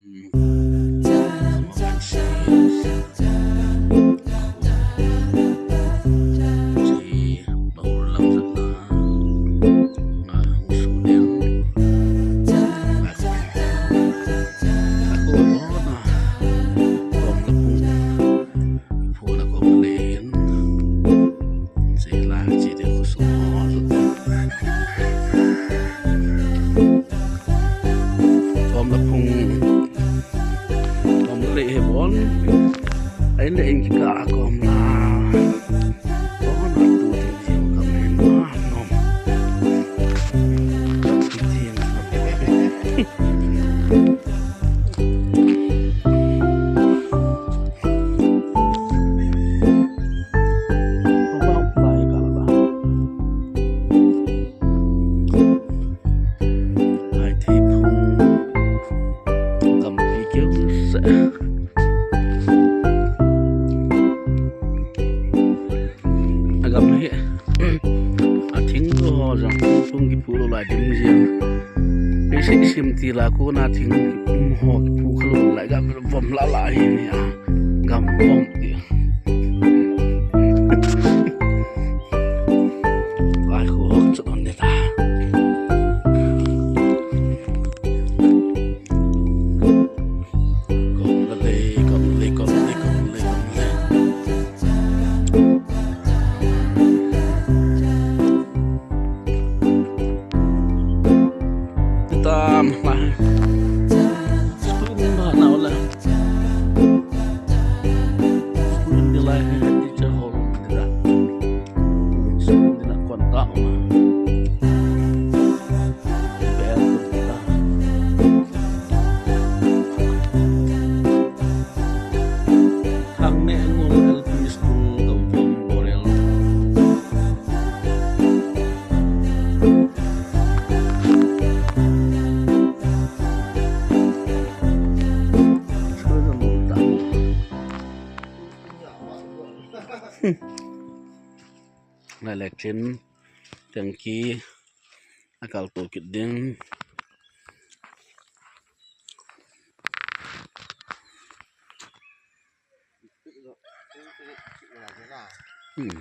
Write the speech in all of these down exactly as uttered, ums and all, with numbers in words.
Kom la phung. Kom la lei he bon. Ai le in kikah kom la. Kom la tu ti ti kom la nom. Ti ti. Ai thei phung gampi keu seh. Agam hi athing tu ho jong phung kipu lou lai dim jeng. Ei sei sim ti la ko na thing ho kipu kha lou lai gam vom la la hi ni a. Gam vom ti. Ai khu hok chu don de ta. Kom la lei, kom la lei, kom la lei, kom la lei, kom la lei. Tam, ma. Spoon ma na ola. Spoon de la he teacher ho de la. Spoon de la kon ta ma. Bel de la. Thang ne ngol L P school Gautam Borel. Nalek chin tengki akal to kit ding. Hmm.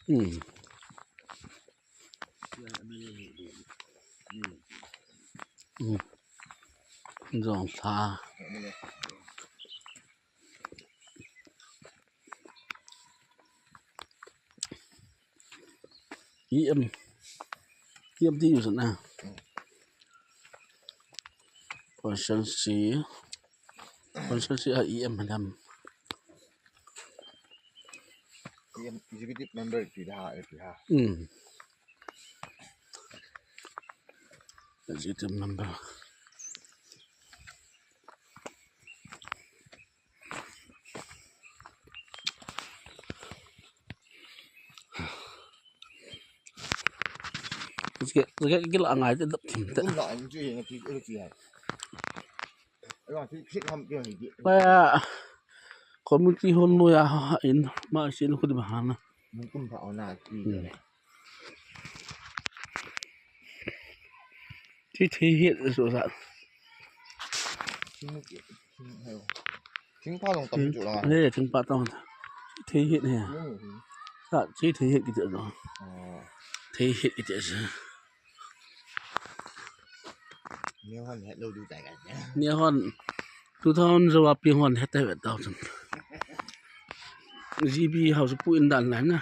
Hmm. Hmm. Jong sa. E M, E M ti use na. Constituency, constituency a E M dam. E M executive member ti da, eh, ti ha. Hmm. Executive member. Kila ngai te dap thim te. Kum la ang chu hi nga ti, eh, ti ha. Community hall noiya in ma sin khu di bahana. Kum pa ona ti. Hmm. Thi thei het so sa. Thing, thing, thing pa long tam chu la. He, thing pa tong. Thei het he. Hmm. Sa, thi thei het kiti so. Oh. Thei het kiti so. Ni hon het lou du tai ka. Ni hon two thousand zo a pi hon het te vet tau chun. G B house pu in dan lai na.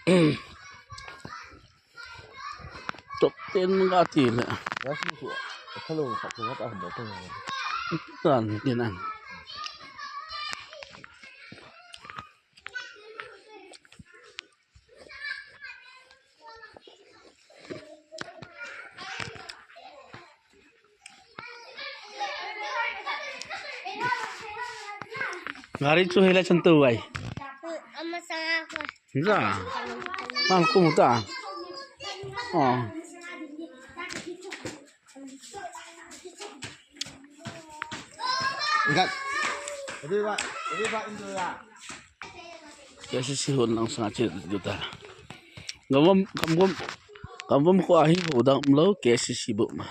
Oh. Tok ten ga ti le. Ya su su. Hello, ka ka ka mo to. Tan tin an. Gari chu hila chan tu vai. Ama sanga ko. Za. Mal kum ta. Oh. Ingat. Jadi ba, jadi ba Indo ya. K C C hon lang sanga che du ta. Gamvom, gamvom, gamvom ko ahi ho dang umlo K C C bu ma.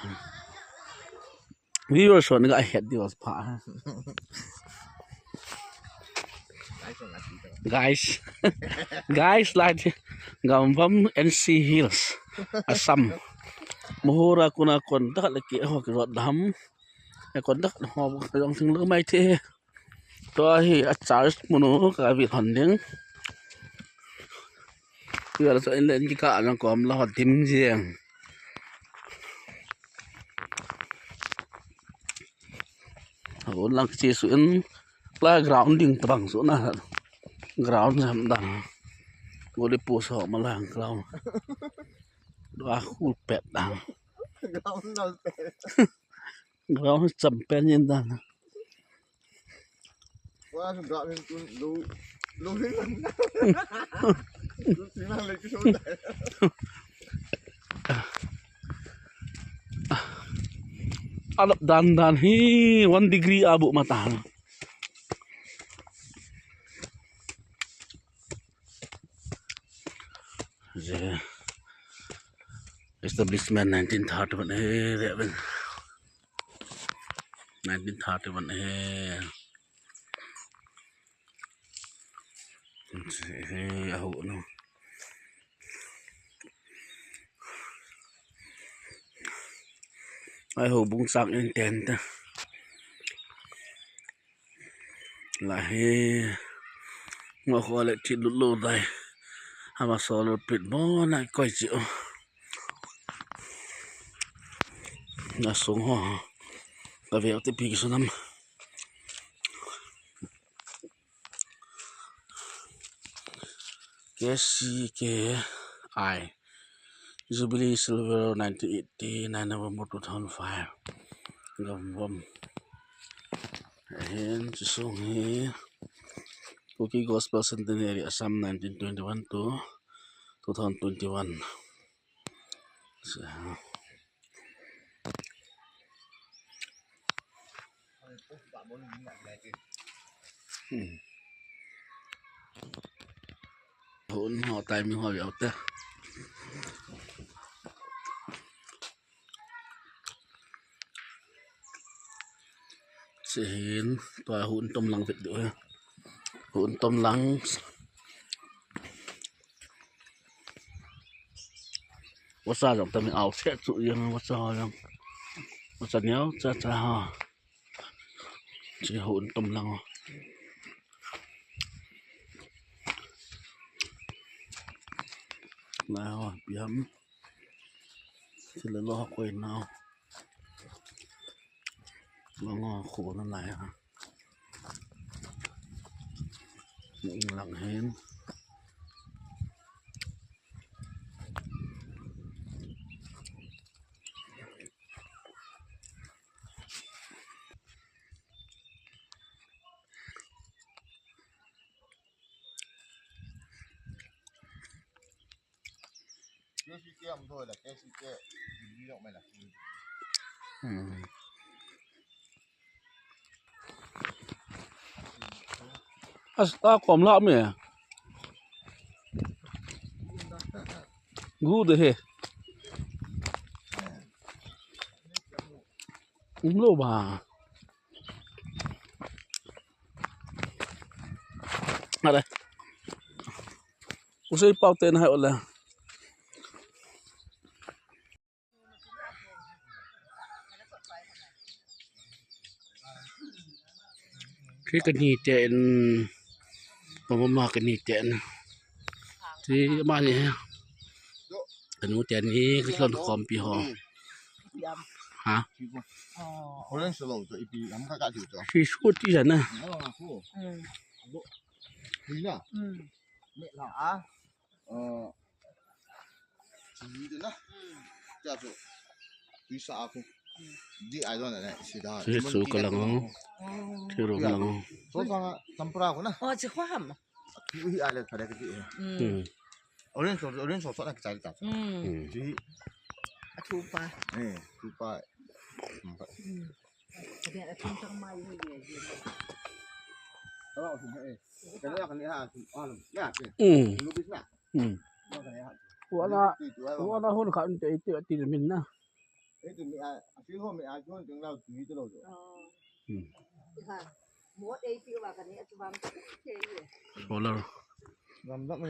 Viewers hon ga het diu pha. Guys, guys, lai gamvom N C Hills, Assam. Muhura kuna kon dak le ke ho ki rot dam. E kon dak ho jong sing lo mai the. Tua hi a charge mun u ka vil hon ding. Tua la so in len ki ka anang kom la ho dim jeng. Hon lang chi su in la ground ding tabang su na. Ground jam dan. Goli pu so ma lang ground. Dua khul pet dan. Ground lang pet. Ground champion in dan. Wah, sudah ni tu lu lu ni mana? Lu ni mana lagi sudah? Alap dan dan hi one degree abu mata. Je establishment nineteen thirty-one eh, nineteen thirty-one eh. Eh, aho no. Ai ho bung sang in ten ta. La hi ngo ko le chi lu lu dai. Ama solar pit mo na koi chi o. Na sung ho. Ka ve te pi ki sunam. K C K I Jubilee Silver nineteen eighty-nine November two thousand five. Gamvom. Ahin, chi sung hi Kuki Gospel Centenary Assam nineteen twenty-one to two thousand twenty-one. So, hmm. Hon ho timing ho viau te. Sehin, tua hon tom lang vet diu. Hon tom lang. Vasa jong tami au se chu yang vasa jong. Vasa niau cha cha ha. Chi hon tom lang. Lai ho piam. Chi le lo koi nau. Lo ngo kho na lai ha. Ning lang hen. Asta kom la me. Gu de he. Um lo ba. Are. Usei pau te na hai ole. Khi ka ni te in, mama ka ni te in. Ti ma ni. Ka nu te ni, ka lon khom pi ho. Ha? Orange lo to ipi am ka ka ti to. Si su ti sa na. Lo na ko. Lo. Ni na. Me la a. Chi de na. Tia chu. Tui sa a ko. Di ai don na si da. Si su ka lang. Ti ru lang. So sa tempura ko na. Oh, chi khwa ham. Tui ai le ka de ka ti. Hmm. Orange sauce, orange sauce na ka chai ta. Hmm. Chi. A thu pa. Eh, thu pa. Hmm. Ka de a thu tang mai ni de. Hmm. Hmm. Wana, wana hun khat te, te, te min na. Hmm. Solar.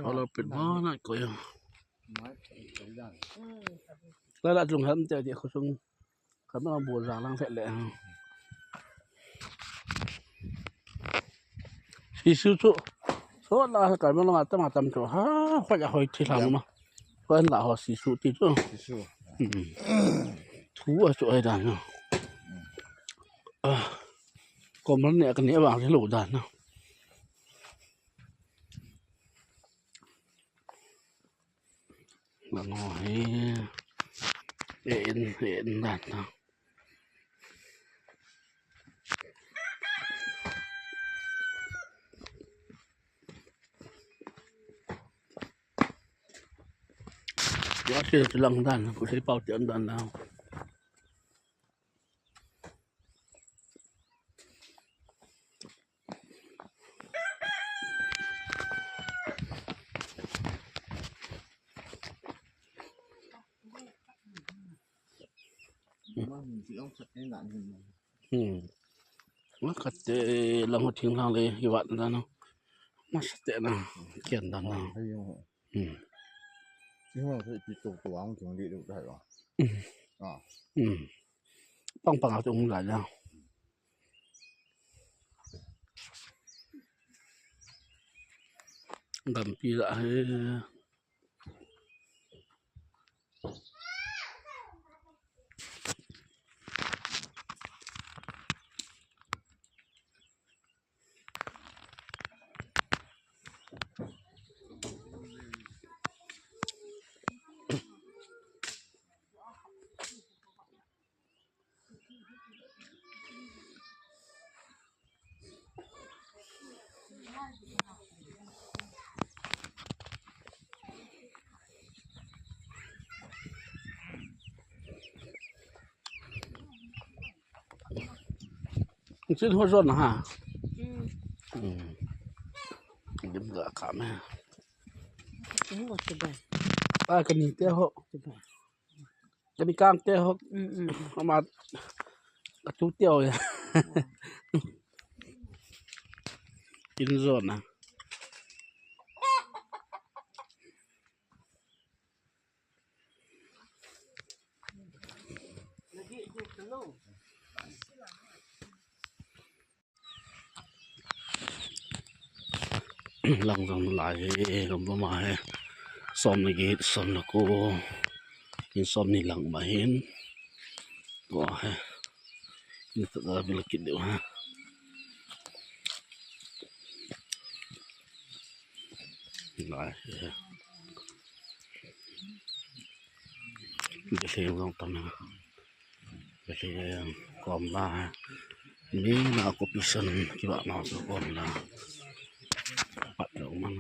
Solar pit ma na ko ya. La la chung ham te, te khosung. Ka ma bu jang lang phet le. Sisu chu. So la ka ma long atam atam chu. Ha, hoi a hoi thi lang ma. Ko la ho sisu ti chu. Sisu. Hmm. Thu a chu ai dan na. Ah. Ko man ne ka ne ba lo dan na. Ano he. E in, e in dan na. Wa si lang dan, ko si pau ti dan na. Hmm. Wa khat te lang ho thing lang le, hi wat dan na. Ma sa te na, kian dan na. Hmm. Hmm. Pang pang a tung lai na. Gampi la he. Chin ho jon ha. Hmm. Hmm. Dim ga ka me. Chin ho chibai. A ka ni te ho. Chibai. Kani kang te ho. Mm, mm. Ama katu te ho ya. Kin zona. Lang jong lai he, gam ba ma he. Som ni get, som ni ko. In som ni lang ma hin. Ko he. In ta da bil kit deu ha. Lai he. Bil he jong tam ha. Bethlehem kom la. Mi na ko pisan kiba na ko kom la. Pat lo man.